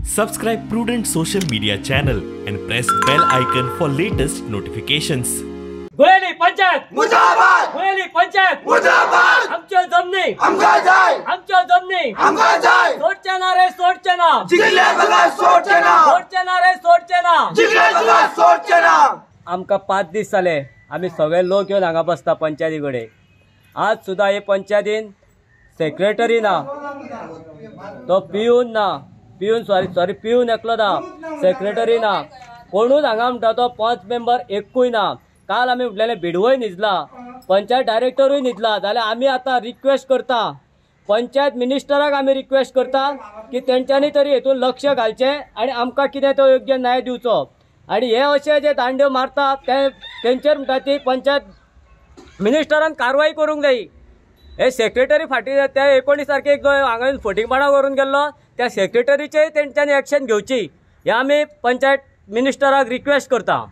Subscribe Prudent Social Media channel and press bell icon for latest notifications. Guleli panchayat मुर्दाबाद, गुळेली पंचायत मुर्दाबाद। आमच्यो जमनी आमकां जाय, आमच्यो जमनी आमकां जाय। सोडचे ना रे, सोडचे ना, जिखले बगर सोडचे ना, सोडचे ना रे, सोडचे ना, जिखले बगर सोडचे ना। आमकां 5 दीस जाले आमी सगळे लोक येवन हांगा बसता पंचायती कडेन। आज सुद्दां हे पंचायतीन सेक्रेटरी ना, तो पियून ना, पियून सॉरी पियून एकलो ना, सेक्रेटरी ना, कोणूच हांगा म्हणटा तो 5 मेंबर एकूय ना। काल आमी म्हटलेले भिडवय न्हिदला, पंचायत डायरेक्टरूय न्हिदला। जाल्यार आमी आतां रिक्वेस्ट करता पंचायत मिनिस्टराक, आमी रिक्वेस्ट करता की तेंच्यांनी तरी हेतून लक्ष घालचें आनी आमकां कितें तो योग्य न्याय दिवचो। आनी हे अशे जे दांड्यो मारतात ते तेंचेर म्हणटा ती पंचायत मिनिस्टरान कारवाई करूंक जाय। हे सेक्रेटरी फाटीं त्या 19 तारखेक जो हांगा फटींगपणां करून गेल्लो त्या सेक्रेटरीचेय तेंच्यांनी एक्शन घेवची, हे आमी पंचायत मिनिस्टराक रिक्वेस्ट करता।